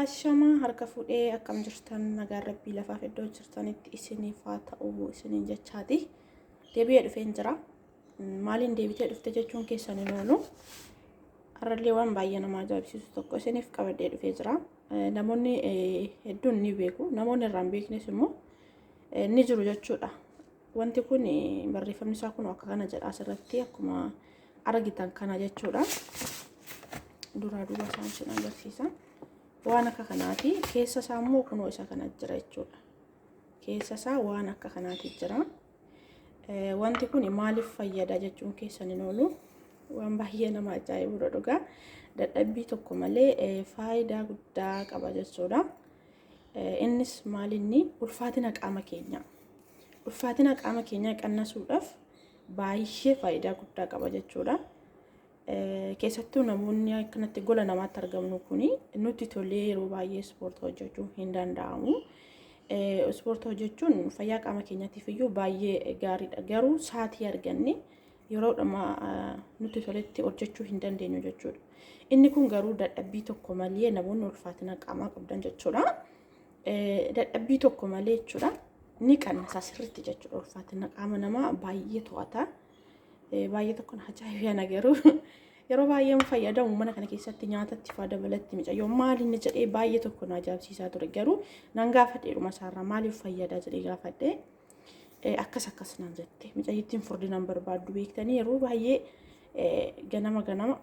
Ashamaa harka fuudhee akkam jirtan nagaan rabbii lafaaf iddoo jirtanitti isiniif haa ta'u isiniin jechaati. Deebi'ee dhufeen jira. Maaliin deebitee dhufte jechuun keessan hin oolu. Har'allee waan baay'ee nama ajaa'ibsiisu tokko isiniif qabadhee dhufee jira. Namoonni hedduun ni beeku. Namoonni irraa hin beeknes immoo ni jiru jechuudha. Wanti kun barreeffamni isaa kun akka kana jedha asirratti akkuma argitan kana jechuudha. Duraa duuba isaan isin agarsiisa. Waan akka kanaati. Keessa isaa immoo kunoo isa kana jira jechuudha. Keessa isaa waan akka kanaati jira. Wanti kun maaliif fayyada jechuun keessan hin oolu. Waan baay'ee nama ajaa'ibudha dhugaa. Dadhabbii tokko malee faayidaa guddaa qaba jechuudha. Innis maalinni ulfaatina qaama keenyaa. Ulfaatina qaama keenyaa qannasuudhaaf baay'ee faayidaa guddaa qaba jechuudha. Keessattuu namoonni akkanatti gola namaatti argamnu kuni nutti tolee yeroo baay'ee ispoortii hojjechuu hin danda'amu. Ispoortii hojjechuun fayyaa qaama keenyaatiif iyyuu baay'ee gaariidha. Garuu sa'aatii arganne yeroodhuma nutti toletti hojjechuu hin dandeenyu jechuudha. Inni kun garuu dadhabbii tokko malee namoonni ulfaatina qaamaa qabdan jechuudha. Dadhabbii tokko malee jechuudha. Ni qannasa sirriitti jechuudha. Ulfaatina qaama namaa baay'ee to'ata. Baay'ee tokko na ajaa'ibee ana garuu yeroo baay'ee fayyadamu mana kana keessatti nyaatatti faa dabalatti mucayyoo maal inni jedhee baay'ee tokko na ajaa'ibsiisaa ture garuu nan gaafadhe dhuma isaarraa maaliif fayyada jedhee gaafadhe akkas akkas naan jette mucayyittiin furdinan barbaaddu beektanii yeroo baay'ee ganama ganama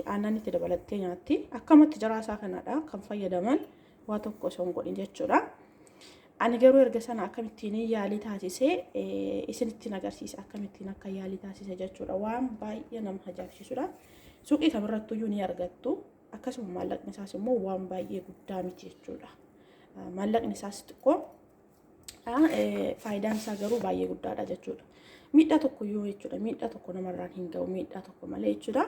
aannan itti dabalattee nyaatti akkamatti jaraasaa kanadha kan fayyadaman waa tokko osoo hin godhin jechuudha. Ani garuu erga sana akkamittiin yaalii taasisee isinittiin agarsiisa akkamittiin akka yaalii taasise jechuudha. Waan baay'ee nama ajaa'ibsiisudha. Suuqii kamirrattuyyuu ni argattu. Akkasuma maallaqni isaas immoo waan baay'ee guddaa miti jechuudha. Maallaqni isaas xiqqoo faayidaan isaa garuu baay'ee guddaadha jechuudha. Miidhaa tokkoyyuu jechuudha. Miidhaa tokko namarraan hin ga'u miidhaa tokko malee jechuudha.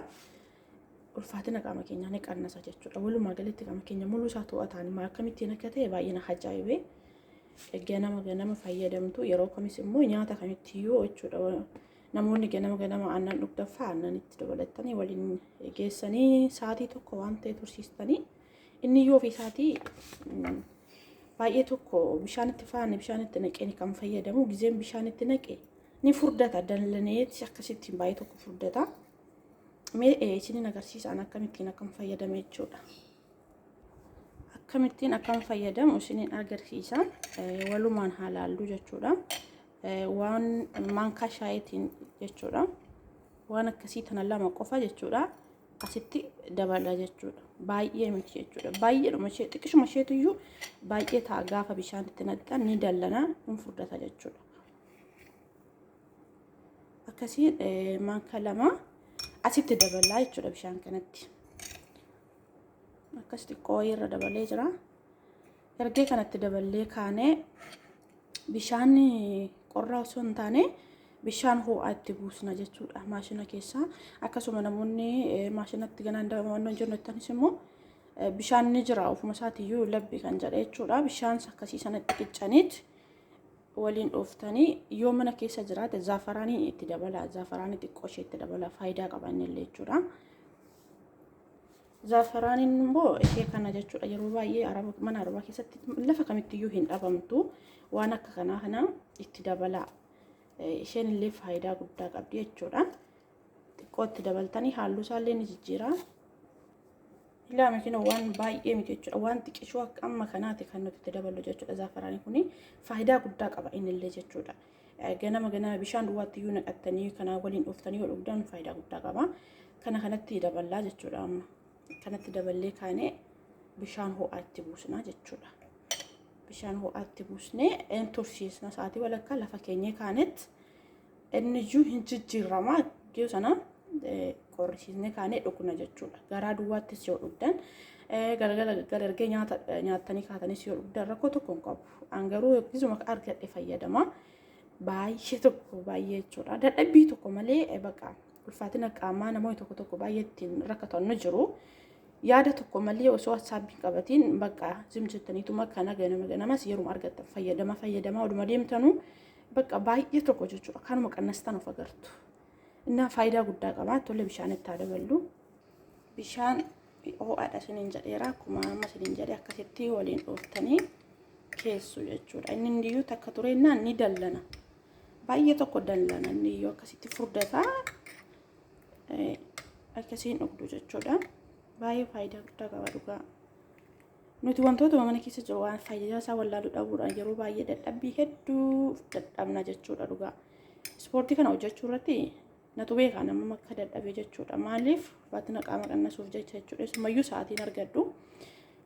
Ulfaatina qaama keenyaa ni qannasa jechuudha. Walumaa galatti qaama keenya muluu isaa to'ataan immoo akkamittiin akka ta'e baay'ee na ajaa'ibe. Ganama ganama fayyadamtu yeroo kamis immoo nyaata kamittiyyuu jechuudha. Namoonni ganama ganama aannan dhugdan fa'aa aannan itti dabalattanii waliin geessanii sa'aatii tokko waan ta'e tursiistanii inni iyyuu ofii isaatii baay'ee tokko bishaan itti faana bishaan itti naqeen kan fayyadamu gizeen bishaan itti naqe ni furdata dallaneeti akkasittiin baay'ee tokko furdata. Mee isinin agarsiisaan akkamittiin akkam fayyadame jechuudha. Akkamittiin akkam fayyadamu isinin agarsiisa. Walumaan haa laallu jechuudha. Waan maankaa shaayitiin jechuudha. Waan akkasii tana lama qofa jechuudha. Asitti dabala jechuudha. Baay'ee miti jechuudha. Baay'eedhuma ishee xiqqishuma isheetuyyuu baay'ee ta'a gaafa bishaan itti naqxan ni dallana hin furdata jechuudha. Akkasiin maankaa lama asitti dabalaa jechuudha bishaan kanatti. Akkas xiqqoo irra dabalee jira. Ergee kanatti daballee kaanee bishaan qorraa osoo hin taane bishaan ho'aa itti buusna jechuudha maashina keessaa. Akkasuma namoonni maashinatti ganaan dabamannoo hin jirne ittanis immoo bishaan ni jira ofuma isaatiiyyuu labbi kan jedhe jechuudha. Bishaan akkasii sanatti qiccaniit waliin dhooftanii yoo mana keessa jiraate zaafaraanii itti dabala. Zaafaraanii xiqqoo ishee itti dabala. Faayidaa qaba inni illee jechuudha. Zaafaraaniin immoo ishee kana jechuudha. Yeroo baay'ee araba mana arabaa keessatti lafa kamittiyyuu hin dhabamtu. Waan akka kanaa kana itti dabala. Isheen illee faayidaa guddaa qabdi jechuudha. Xiqqoo itti dabaltanii halluu isaallee ni jijjiira. Ilaa makina waan baay'ee miti jechuudha. Waan xiqqishuu akka amma kanaati kan nuti itti daballu jechuudha. Zaafaraanii kuni faayidaa guddaa qaba innillee jechuudha. Ganama ganama bishaan duwwaatti iyyuu naqattanii kanaa waliin dhooftanii yoo dhugdan faayidaa guddaa qaba. Kana kanatti daballaa jechuudha amma. Kanatti daballee kaanee bishaan ho'aa itti buusna jechuudha. Bishaan ho'aa itti buusnee hin tursiisna sa'aatii walakkaa lafa keenyee kaanetti inni iyyuu hin jijjiirama iddoo sana qorrisiisnee kaanee dhugna jechuudha. Garaa duwwaattis yoo dhugdan galgala galgala ergee nyaata nyaattanii kaatanis yoo dhugdan rakkoo tokko hin qabu. An garuu gisuma argadhe fayyadama. Baay'ee tokko baay'ee jechuudha. Dadhabbii tokko malee baqa ulfaatina qaamaa namoonni tokko tokko baay'ee ittiin rakkatan ni jiru. Yaada tokko malee osoo hassaabbii hin qabatiin bakka zim jettaniituma kana ganama ganamas yeruma argattan fayyadama fayyadamaa oduma deemtanuu bakka baay'ee tokko jechuudha. Kanuma qannastan of agartu. Innaa faayidaa guddaa qaba. Tole bishaan itti haa daballu. Bishaan Ho'aadha isiniin jedheera. Akkuma amma isiniin jedhe akkasitti waliin dhooftanii keessu jechuudha. Inni iyyuu takka tureennaan ni dallana. Baay'ee tokko dallana inni iyyuu akkasitti furdataa akkasiin dhugdu jechuudha. Baay'ee faayidaa guddaa qaba dhugaa. Nuti wantootuma mana keessa jiru waan faayidaa isaa wallaaluu dhabuudhaan yeroo baay'ee dadhabbii hedduu dadhabna jechuudha dhugaa. Ispoortii kana hojjechuu irratti natu beekaa nama akka dadhabee jechuudha. Maaliif ulfaatina qaama qannasuuf jecha jechuudha. Isumayyuu sa'aatiin argadhu.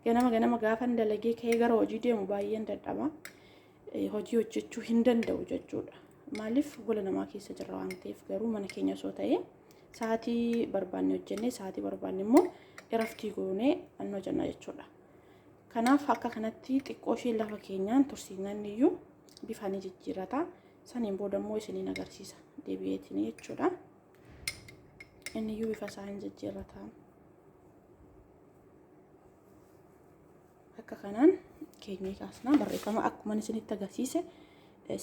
Ganama ganama gaafan dalagee ka'ee gara hojii deemu baay'een dadhaba. Hojii hojjechuu hin danda'u jechuudha. Maaliif gola namaa keessa jirra waan ta'eef garuu mana keenya osoo ta'ee sa'aatii barbaanne hojjennee sa'aatii barbaanne immoo iraftii goonee an hojjenna jechuudha. Kanaaf akka kanatti xiqqoo ishee lafa keenyaan tursiisnaan iyyuu bifa ni jijjiirrata. Saniin booda immoo isiniin agarsiisa deebi'eetiin jechuudha. Inni iyyuu bifa isaa hin jijjiirrata. Akka kanaan keenyee kaasnaa barreeffama akkuma isinitti agarsiise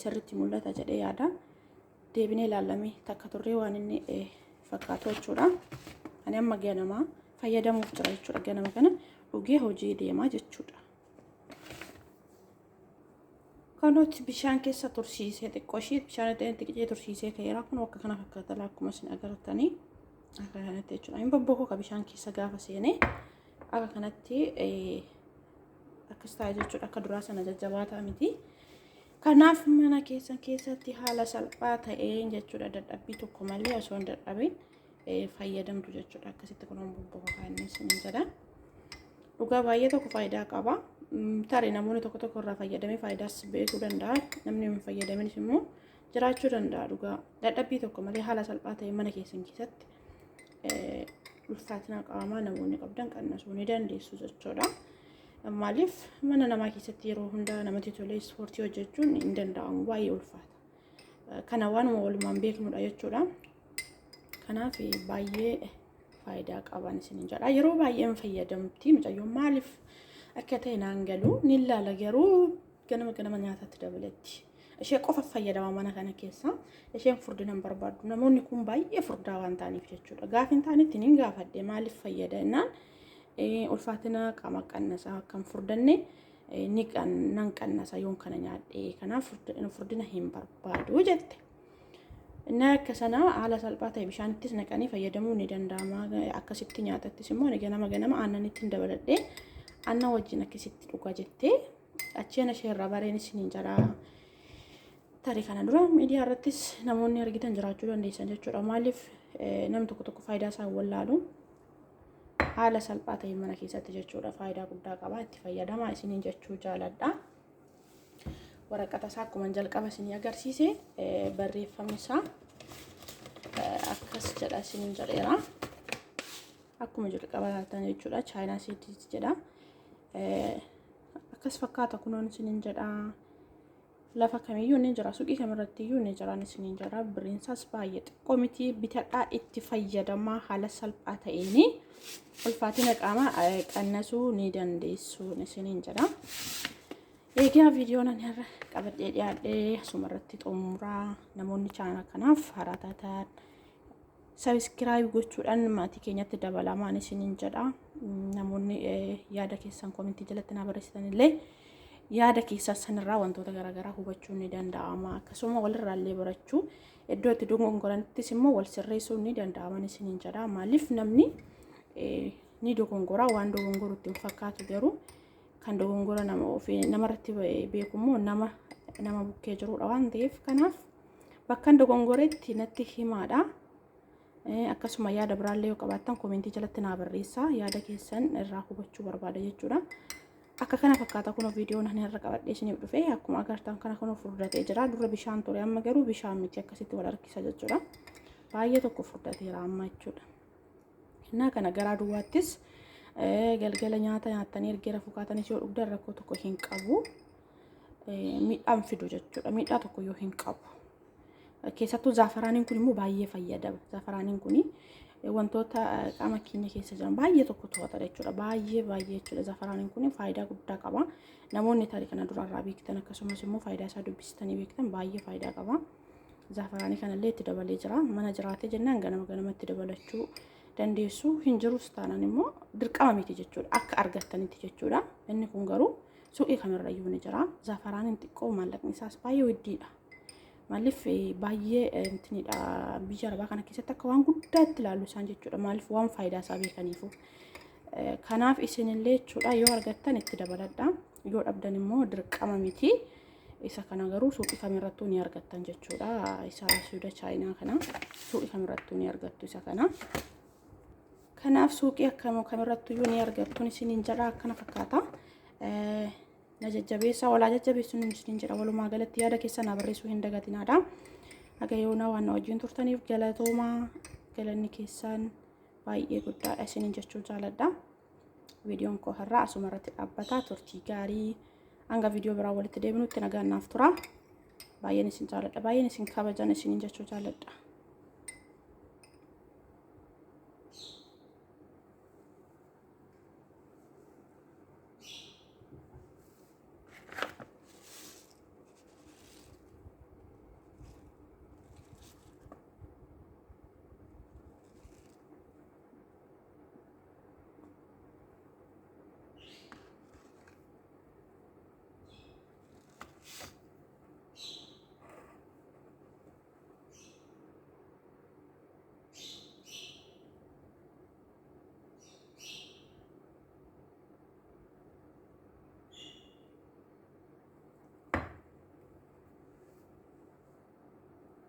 sirriitti mul'ata jedhee yaada. Deebinee ilaallamee takka turree waan inni fakkaatu jechuudha. Ani amma ganamaa fayyadamuuf jira jechuudha. Ganama kana dhugee hojii deemaa jechuudha. Kanuti bishaan keessa tursiisee xiqqoo ishee bishaan itti xiqqee tursiisee ka'eera. Kun akka kana fakkaata akkuma isin agartanii akka kanatti jechuudha. Inni bobbokoo ka bishaan keessa gaafa seenee akka kanatti akkas ta'a jechuudha. Akka duraa sana jajjabaataa miti. Kanaaf mana keessan keessatti haala salphaa ta'een jechuudha. Dadhabbii tokko malee osoo hin dadhabin fayyadamtu jechuudha. Akkasitti kun bobbokoo kan inni isin jedha. Dhugaa baay'ee tokko faayidaa qaba. Tarii namoonni tokko tokko irraa fayyadamee faayidaas beekuu danda'a. Namni hin fayyadaminis immoo jiraachuu danda'a dhugaa. Dadhabbii tokko malee haala salphaa ta'een mana keessan keessatti ulfaatina qaamaa namoonni qabdan qannasuu ni dandeessu jechuudha. Maaliif mana namaa keessatti yeroo hundaa namatti tolee ispoortii hojjechuun hin danda'amu baay'ee ulfaata. Kana waanuma walumaan beeknudha jechuudha. Kanaaf baay'ee faayidaa qaban isiniin jedha. Yeroo baay'ee hin fayyadamti mucayyoon maaliif akka ta'e naan galu ni ilaala garuu ganama ganama nyaatatti dabaletti. Ishee qofa fayyadama mana kana keessa. Isheen furdina hin barbaaddu. Namoonni kun baay'ee furdaa waan ta'aniif jechuudha. Gaafa hin taanetti ni gaafadhe maaliif fayyada jennaan ulfaatina qaama qannasaa akka hin furdanne ni nan qannasa yoon kana nyaadhe kanaaf furdina hin barbaadu jette. Inni akka sana haala salphaa ta'e bishaanittis naqanii fayyadamuu ni danda'ama. Akkasitti nyaatattis immoo ani ganama ganama aannanitti hin dabaladhee aannan wajjin akkasitti dhugaa jettee achiin ishee irraa bareen isiniin jedha. Tarii kana dura miidiyaa irrattis namoonni argitan jiraachuu dandeessan jechuudha. Maaliif namni tokko tokko faayidaa isaa hin wallaalu. Haala salphaa ta'e mana keessatti jechuudha. Faayidaa guddaa qaba. Itti fayyadamaa isiniin jechuu jaaladha. Waraqata isaa akkuma jalqaba isinii agarsiise barreeffamni isaa akkas jedha isiniin jedheera. Akkuma jalqaba ilaaltan jechuudha. Chaayinaa seedis jedha. Akkas fakkaata kunoon isiniin jedha. Lafa kamiyyuu ni jira. Suuqii kamirratti iyyuu ni jira isiniin jedha. Birriin isaas baay'ee xiqqoo miti. Bitadhaa itti fayyadamaa haala salphaa ta'een ulfaatina qaamaa qannasuu ni dandeessu isiniin jedha. Egaa viidiyoon ani har'a qabadhee dhiyaadhee asuma irratti xumuraa namoonni chaanala kanaaf haaraa taatan subscribe gochuudhaan maatii keenyatti dabalamaan isiniin jedha. Namoonni yaada keessan koomentii jalatti naa barreessitan illee yaada keessan sanirraa wantoota garaagaraa hubachuun ni danda'ama. Akkasuma walirraa illee barachuu iddoo itti dogongoranittis immoo wal sirreessuun ni danda'ama isiniin jedha. Maaliif namni ni dogongoraa waan dogongoru itti hin fakkaatu garuu kan dogongora nama ofii namarratti beeku immoo nama nama bukkee jirudha waan ta'eef kanaaf bakkan dogongoretti natti himaadha. Akkasuma yaada biraallee yoo qabaattan koomentii jalatti naa barreessaa yaada keessan irraa hubachuu barbaada jechuudha. Akka kana fakkaata kun viidiyoon ani irra qabadhee isiniif dhufe akkuma agartan kana kun furdatee jira. Dura bishaan ture amma garuu bishaan miti akkasitti wal harkisa jechuudha. Baay'ee tokko furdateera amma jechuudha. Innaa kana garaa duwwaattis galgala nyaata nyaattanii erga rafuu kaatanis yoo dhugdan rakkoo tokko hin qabu. Miidhaan fidu jechuudha. Miidhaa tokko yoo hin qabu. Keessattuu zaafaraaniin kun immoo baay'ee fayyadama. Zaafaraaniin kun wantoota qaama keenya keessa jiran baay'ee tokko to'ata jechuudha. Baay'ee baay'ee jechuudha. Zaafaraaniin kun faayidaa guddaa qaba. Namoonni tarii kana durarraa beektan akkasumas immoo faayidaa isaa dubbistanii beektan baay'ee faayidaa qaba. Zaafaraanii kanallee itti dabalee jira. Mana jiraatee jennaan ganama ganamatti dabalachuu dandeessu. Hin jirus taanaan immoo dirqama miti jechuudha. Akka argattanitti jechuudha. Inni kun garuu suuqii kamirrayyuu ni jira. Zafaraaniin xiqqoo maallaqni isaas baay'ee widdiidha. Maaliif baay'ee intinidha, biyya arabaa kana keessatti akka waan guddaatti ilaallu isaan jechuudha. Maaliif waan faayidaa isaa beekaniifu. Kanaaf isinillee jechuudha yoo argattan itti dabaladha. Yoo dhabdan immoo dirqama miti. Isa kana garuu suuqii kamirrattuu ni argattan jechuudha. Isa suuda chaayinaa kana suuqii kamirrattuu ni argattu isa kana. Kanaaf suuqii akkam kamirrattuyyuu ni argattuun isiniin jedha, akkana fakkaata. Na jajjabeessa, walaa jajjabeessuun isiniin jedha. Walumaa galatti yaada keessan na barreessuu hin dagatinaadha. Haga yoonaa waan na wajjin turtaniif galatoomaa, galanni keessan baay'ee guddaadha isiniin jechuu jaaladha. Viidiyoon koo har'aa asuma irratti dhaabbata. Turtii gaarii, hanga viidiyoo biraa walitti deebinutti nagaan naaf tura. Baay'een isin jaaladha, baay'een isin kabajan isiniin jechuu jaaladha.